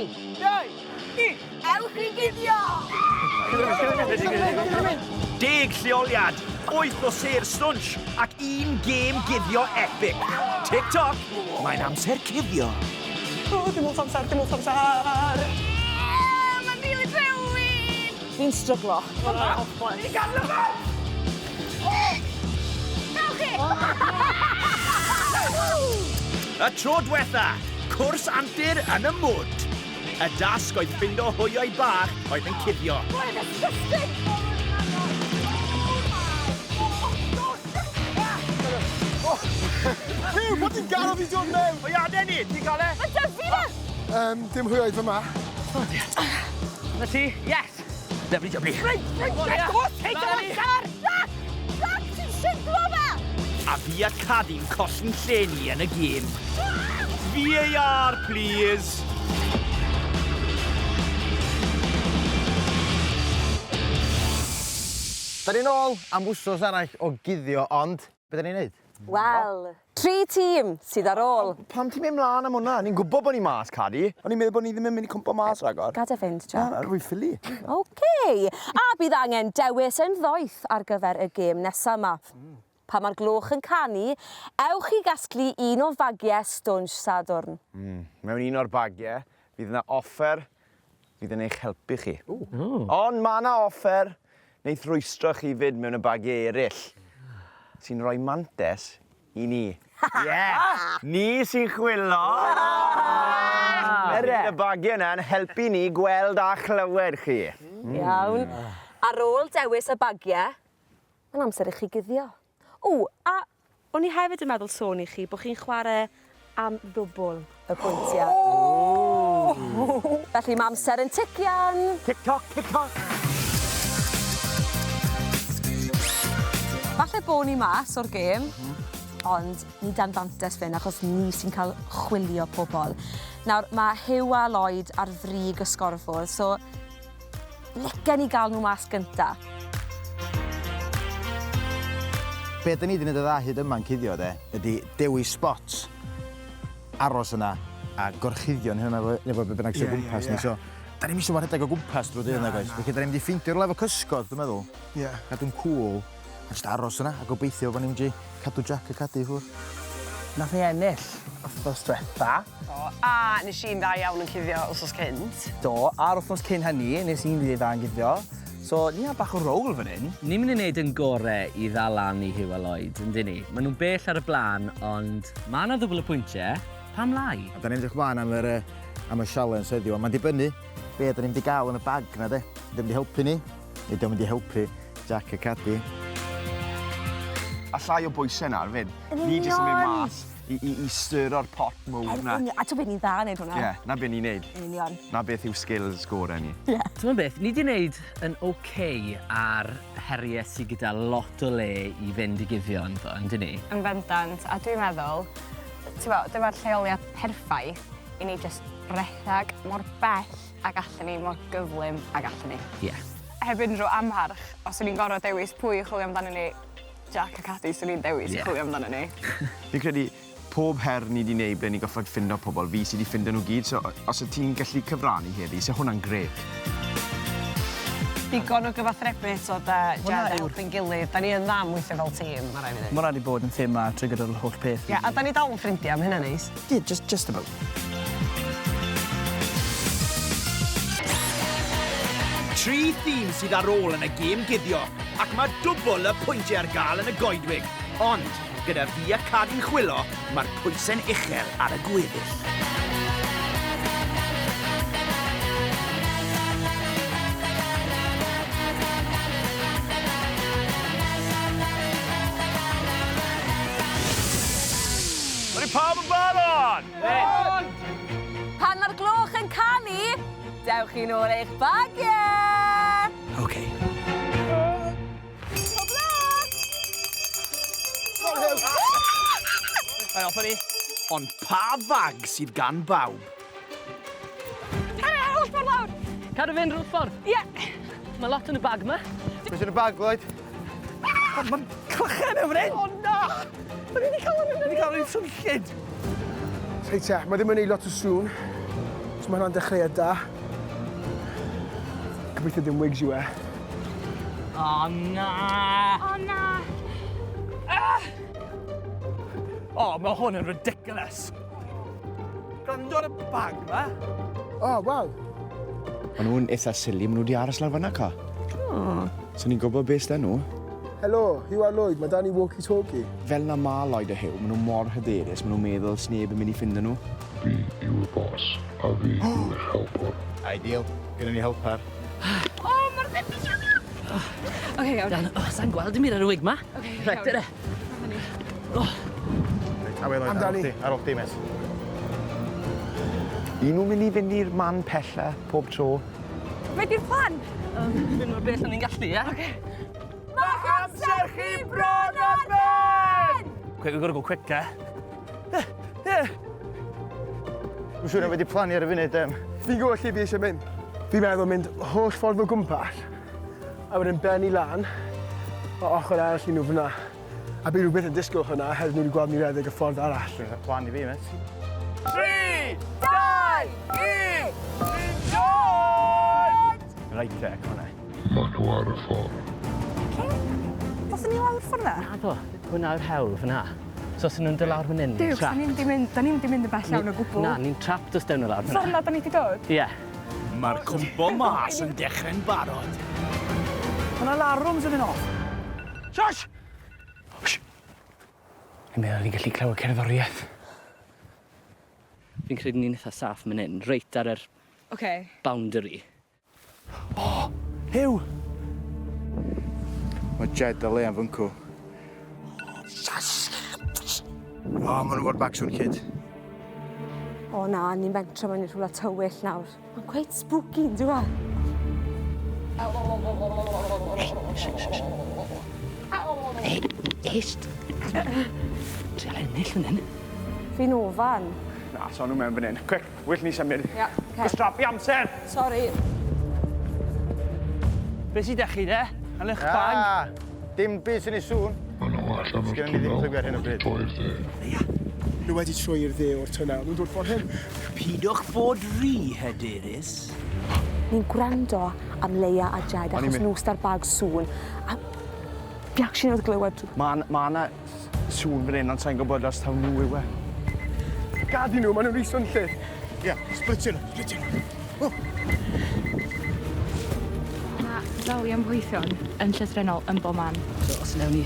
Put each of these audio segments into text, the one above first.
3, 2, 1. Ewch i guddio! Deg lleoliad, wyth o sêr stwnsh ac un gêm guddio epic. Tick tock, mae'n amser cuddio. O, dim lot o amser, dim lot o amser. Mae'n rili drewi! Fi'n stryglo. Ni'n gadw fe! Dewch chi! Y tro dwetha, cwrs antur yn y mwd. Y dasg oedd ffindo hwyoedd bach oedd yn cuddio. Mae'n disgusting! Huw, pam ti'n gadw fi dod mewn? Hwyaden ni, ti'n cael e? Mae 'da fi fe! Dim hwyaid fyma. Na ti? Yes! Lovely jubbly. Reit, reit, reit, o, take o amser! Jac! Jac, ti'n siglo fe! A fi a Cadi'n colli'n lle ni yn y gêm. VAR, please! Da ni'n ôl am wsos arall o guddio, ond be da ni'n neud? Wel, tri tîm sydd ar ôl. Pam ti'n mynd mlaen am hwnna? Ni'n gwybod bod ni mas, Cadi. O'n i'n meddwl bod ni ddim yn mynd i cwmpo mas ragor. Gad e fynd, Jac. Na, na, rwy'n ffili. OK. A bydd angen dewis yn ddoeth ar gyfer y gêm nesa 'ma. Pan mae'r gloch yn canu, ewch i gasglu un o fagiau Stwnsh Sadwrn. Mewn un o'r bagiau, fydd 'na offer fydd yn eich helpu chi. Ond mae 'na offer wneith rwystro chi 'fyd mewn y bagiau eraill, sy'n rhoi mantes i ni. Ie! Ni sy'n chwilo! Bydd y bagiau yna yn helpu ni gweld a chlywed chi. Iawn. Ar ôl dewis y bagiau, mae'n amser i chi guddio. O, a o'n i hefyd yn meddwl sôn i chi bod chi'n chwarae am ddwbl y pwyntiau. Felly mae amser yn tician. Tic toc, tic toc. Falle bo' ni mas o'r gêm, ond ni dan fantes fyn achos ni sy'n cael chwilio pobl. Nawr, mae Huw a Lloyd ar frig y sgorfwrdd, so Licen i gael nhw mas gynta. Be 'da ni 'di neud yn dda hyd yma yn cuddio 'de, ydi dewis spots, aros yna, a gorchuddio'n hunan efo efo be' bynnag sy o gwmpas ni, so 'dan ni'm isio fo rhedeg o gwmpas drwy'r dydd nag oes? Felly 'dan ni'n mynd i ffeindio rywle efo cysgod, dwi'n meddwl. Ie. Cadw'n cŵl, a jyst aros yna, a gobeithio bo' ni'n medru cadw Jac a Cadi i ffwr'. Nath ni ennill wthnos dwetha. Do, a nes i'n dda iawn yn cuddio wsos cynt. Do, a'r wthnos cyn hynny, nes i'n rili dda yn guddio. So, ni ar bach o roll fan hyn. Ni'n mynd i wneud yn gore i ddal lan i Huw a Lloyd, yn dyn ni? Maen nhw'n bell ar y blaen, ond mae 'na ddwbl y pwyntiau, pam lai? A 'dan ni'n edrych mlaen am yr yy am y sialens heddiw, ond mae'n dibynnu be' 'dan ni'n mynd i ga'l yn y bag 'na 'de. Ydi o'n mynd i helpu ni, neu 'di o'n mynd i helpu Jac a Cadi? A llai o bwysau nawr 'fyd. Ni jyst yn mynd mas i i i stirro'r pot mowr 'na. Yn union, a t'o' be' ni'n dda yn neud hwnna. Ie, 'na be' ni'n neud. Yn union. 'Na beth yw skills gore ni. Ie. T'mod beth, ni 'di neud yn ok ar herie sy gyda lot o le i fynd i guddio ynddo, yndyn ni? Yn bendant, a dwi'n meddwl, t'mo' dyma'r lleoliad perffaith i ni jyst rhedeg mor bell ag allen ni, mor gyflym ag allen ni. Ie. Heb unrhyw amharch, os o'n i'n gor'o' dewis pwy i chwilio amdanyn ni, Jac a Cadi swn i'n dewis i chwilio amdano ni. Fi'n credu pob her ni 'di neud ble ni goffod ffindo pobol, fi sy 'di ffindo nhw gyd, so os wyt ti'n gallu cyfrannu heddi, se hwnna'n grêt. Digon o gyfathrebu eto 'da Jed a helpu'n gilydd. 'Da ni yn dda am weithio fel tîm, ma' rai' fi ddeud. Ma' hwnna 'di bod yn thema trwy gydol yr holl peth. Ie, a 'da ni dal yn ffrindia, ma' hynna'n neis. Ie, just just about. Tri thîm sydd ar ôl yn y gêm guddio, ac mae dwbl y pwyntiau ar gael yn y goedwig. Ond, gyda fi a Cadi'n chwilo, mae'r pwysau'n uchel ar y gweddill. Ydy pawb yn barod? Pan mae'r gloch yn canu, dewch i nôl eich bagiau! OK. Pob lwc! Right, off â ni. Ond pa fag sydd gan bawb? Ar y holl ffordd lawr! Cadw fynd drwy'r ffordd. Ie! Mae lot yn y bag 'ma. Be sy'n y bag, Lloyd? Mae'n clychau mewn fan hyn! O na! Ni wedi cael ni wedi cael un swnllyd! Reit te, mae ddim yn neud lot o sŵn. Mae hwnna'n dechreuad da. Gobeithio dim wigs yw e. O, na! O, na! Ah! O, mae hwn yn ridiculous. Gwrando ar y bag ma. O, waw. Maen nhw'n eitha silly, maen nhw wedi aros lawr fan'na, co. O. So ni'n gwybod beth sydd nhw. Helo, Huw a Lloyd, mae 'da ni walkie-talkie. Fel 'na ma Lloyd a Huw, maen nhw mor hyderus, maen nhw'n meddwl sneb yn mynd i ffindo nhw. Fi yw y bos, a fi yw eich helpwr. Ideal. Gynnon ni helper. O, mae'r bit yn siarad! Oce, iawn. Dan, o, sa'n gweld dim byd ar y wig ma. Oce, iawn. Reit, dyna. Reit, awel Lloyd, ar ôl chdi, ar ôl chdi, mêt. Y'n nhw'n mynd i fynd i'r man pella pob tro? Be di'r plan? Mynd mor bell â ni'n gallu, ie? Oce. Ma'ch amser chi bron ar ben! Quick, we've got to go quicker. Dwi'n siŵr na wedi plannu ar y funud. Um... Fi'n gwybod lle fi eisiau mynd. Fi'n meddwl mynd holl ffordd o gwmpas, a wedyn bennu lan, o ochr arall i nhw fyna. A bydd rhywbeth yn disgwyl hwnna, oherwydd nhw wedi gweld ni redeg y ffordd arall. Dwi'n plan i fi, mêt. 3, 2, 1, ni'n dod! Reit te, come on Maen nhw ar y ffordd. Ddothon ni lawr ffordd na? Naddo, hwnna yw'r hewl fyna. So os nhw'n dod lawr fan hyn, ni'n Duw, trapped. da ni'n di mynd, da ni'n di mynd yn bell iawn o gwbl. Na, ni'n trapped os dewn nhw lawr Ffordd fyna. na da ni di dod? Ie. Mae'r cwmpo mas yn dechrau'n barod. Mae yna larwms yn mynd off. Shush! Fi'n meddwl ni'n gallu clywed cerddoriaeth. Fi'n credu ni'n eitha saff fan hyn, reit ar yr Oce. boundary. Huw! Mae Jed a Leon fyncw. O, maen nhw'n fod bag swnllyd. O na, ni'n mentro mewn i rhywle tywyll nawr. Mae'n quite spooky, yn dyw e? Ei, eist. Trial ennill fan hyn. Fi'n ofan. Na, so nhw mewn fan hyn. Quick, well ni symud. Ia, oce. Gwastraffu amser! Sori. Be sy'n dechu de? Yn eich bag? Ah, dim byd sy'n ei sŵn. Maen nhw allan o'r Sgennon ni ddim twnnel clyw ar hyn o a wedi bryd. troi i'r dde. Nhw wedi troi i'r dde o'r twnnel. Nhw'n dod ffordd hyn. Pidwch bod rhy hyderus. Ni'n gwrando am Leia a Jed O'n i'n achos mynd- nhw sydd â'r bag sŵn. A fi actually newydd glywed. Mae ma 'na sŵn fan hyn, ond sa'n gwybod os taw nhw yw e. Gad i nhw, maen nhw'n rhy swnllyd. Ie, splitio nhw, splitio nhw. Mae dalion gweithion yn llythrennol yn bob man. So os newn ni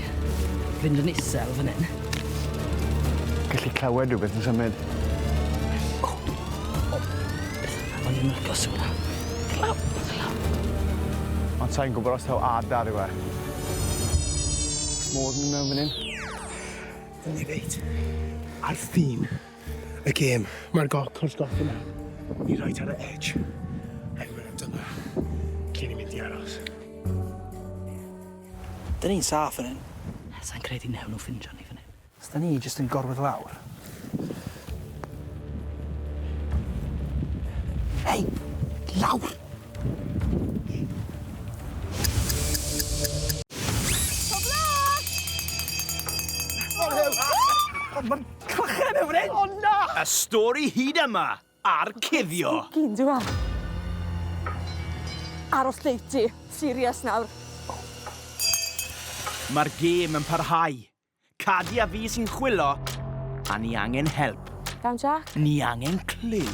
fynd yn isel fan hyn. Gallu clywed rhywbeth yn symud. O'n i'n licio sŵn. Glaw, glaw. Ond sa'n gwybod os taw adar yw e. Oes modd mynd mewn fan hyn? Ni reit. Ar ffin y gêm, mae'r cwrs golf yna. Ni reit ar y edge. A fi'n meddwl dyma lle ni'n mynd i aros. Dyn ni'n saff yn hyn. Sa'n credu newn nhw ffindio ni fan hyn. Os da ni jyst yn gorwedd lawr. Hei! Lawr! Mae'r clychau mewn hyn! O na! Y stori hyd yma ar Cuddio. Spooky, yn dyw e? Aros lleiti. Serious nawr. Mae'r gêm yn parhau. Cadi a fi sy'n chwilo, a ni angen help. Down, Jack? Ni angen clue.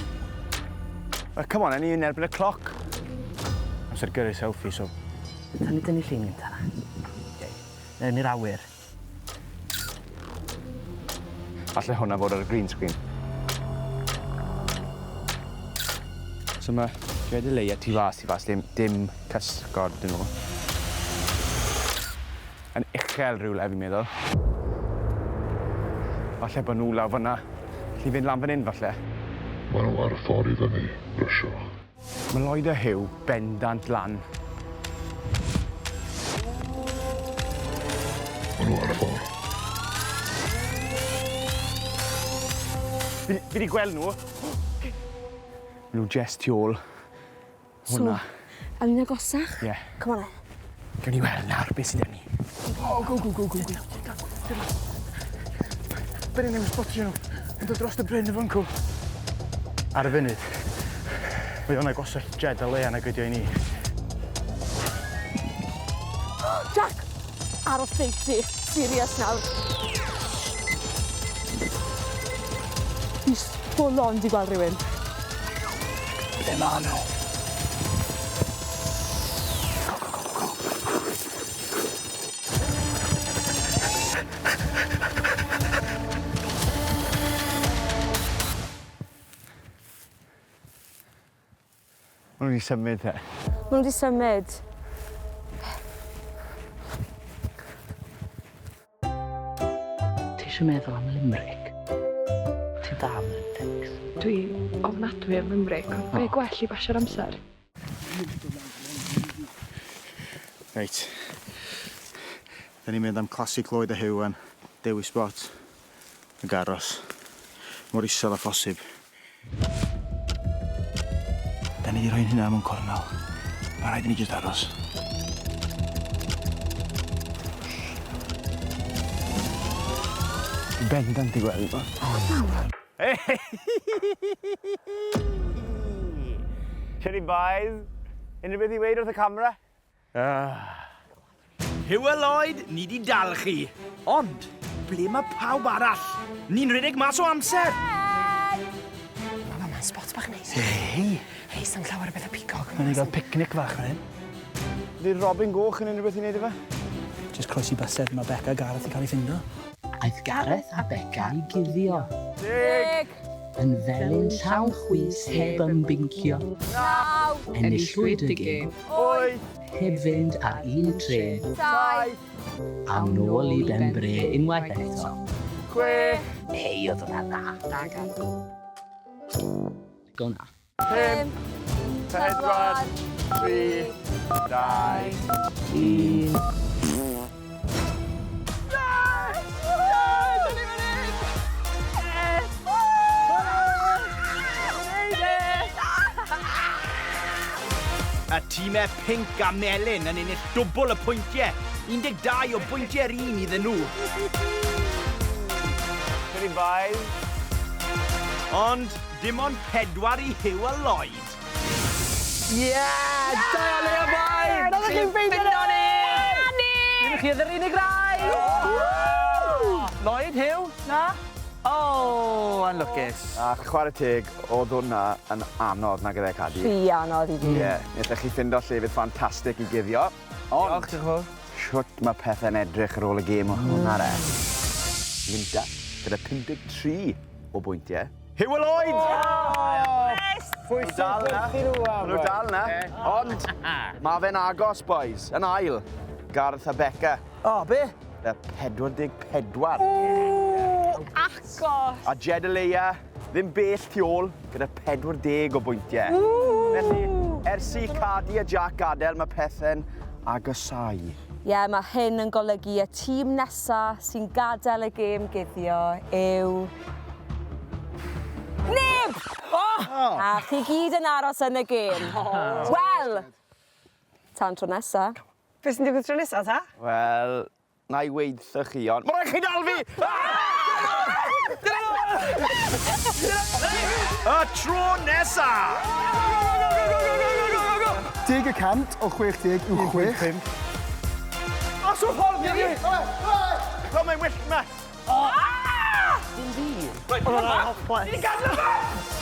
Well, come on, ni yn erbyn y cloc. Amser gyrru selfie, so... Tan ni dynnu llun gynta na. Mewn i'r awyr. Falle hwnna fod ar y green screen. So mae Jed a Leia tu fas, tu fas, dim, dim cysgod dyn nhw. Yn uchel rhywle, fi'n meddwl. Falle bod nhw lawr fyna. Alli fynd lan fan hyn, falle. Maen nhw ar y ffordd i fyny, brysiwch. Mae Lloyd a Huw bendant lan. Maen nhw ar y ffordd. Fi wedi gweld nhw. Maen nhw just tu ôl. Hwnna. So, awn ni'n agosach? Ie. Come on then. Gawn ni weld nawr beth sydd 'da ni. Oh, go, go, go, go, go. Be ni'n newid spotio nhw. Yn dod dros y bryn y fyncw. Ar y funud, Mae hwnna gosod Jed a Leia na gydio i ni. Jack! Aros deiti. Serious nawr. Fi full on 'di gweld rhywun. Ble ma' nhw? Ma' nhw 'di symud te. Ma' nhw 'di symud. Ti isio meddwl am limerick? Ti'n dda am limericks. Dwi ofnadwy am limerick, ond be gwell i basio'r amser? Reit. Da ni'n mynd am classic Lloyd a Huw wan. Dewis spot. Ac aros. Mor isel â phosib. Da ni 'di rhoi'n hunan mewn cornel. Ma' rhaid i ni jyst aros. Dwi bendant 'di gweld o. Shwt boys? Unrhyw beth i weud wrth y camera? Ah. Hywel Lloyd, ni 'di dal chi. Ond, ble mae pawb arall? Ni'n rhedeg mas o amser! Mae fama'n spot bach neis. Hei! Hei, sa'm llawer o bethau pigog. Nawn ni gael picnic fach fan hyn. Ydy Robin Goch yn unrhyw beth i wneud efo? Jyst croesi bysedd mae Beca a Gareth yn cael ei ffindo. Aeth Gareth a Beca i guddio. Deg! Yn felyn llawn chwys heb ymbincio. Naw! Enillwyd y gêm. Wyth! Heb fynd ar un trên. Saith! Am nôl i Benbre unwaith eto. Chwech! Hei, oedd hwnna'n dda. Da, Gareth. Go na. 5, 4, 3, 2, 1. Y tîmau pinc a melyn yn ennill dwbl y pwyntiau. 12 o bwyntiau'r un iddyn nhw. Shwt boys? Ond dim ond 4 i Huw a Lloyd. Yeah! Da iawn Leo boi! Oeddech chi'n ffeindio ni! Dim chi oedd yr unig rai! Lloyd, Huw, na? Oh, anlwcus. A chwarae teg, oedd hwnna yn anodd nag oedd e, Cadi? Rhy anodd i fi. Ie, yeah, wnaethoch chi ffindo llefydd ffantastig i guddio. Ond, Diolch, diolch yn fawr. Shwt mae pethau'n edrych ar ôl y gêm o hwnna re. Gynta, gyda 53 o bwyntiau. Hywel Lloyd! Pwy Dal na. Ma' nhw dal na. Ond, mae fe'n agos, boys. Yn ail, Gareth a Beca. O, be? Y 44. Ww, agos! A Jed a Leia, ddim bell tu ôl, gyda 40 o bwyntiau. Felly, ers i Cadi a Jack gadael, mae pethau'n agosau. Ie, yeah, mae hyn yn golygu y tîm nesa sy'n gadael y gêm guddio yw... Neb! Oh! A chi gyd yn aros yn y gêm. Wel, tan tro nesa. Be sy'n digwydd tro nesa, ta? Wel, na i weud chi, ond... Mae rhaid chi dal fi! Y tro nesa! 10% o 60 yw 6. Os o ffordd i fi! Lo, mae'n wyllt ma! Dim fi. Reit, Oedd hwnna'n hot Ni 'di gadel fe!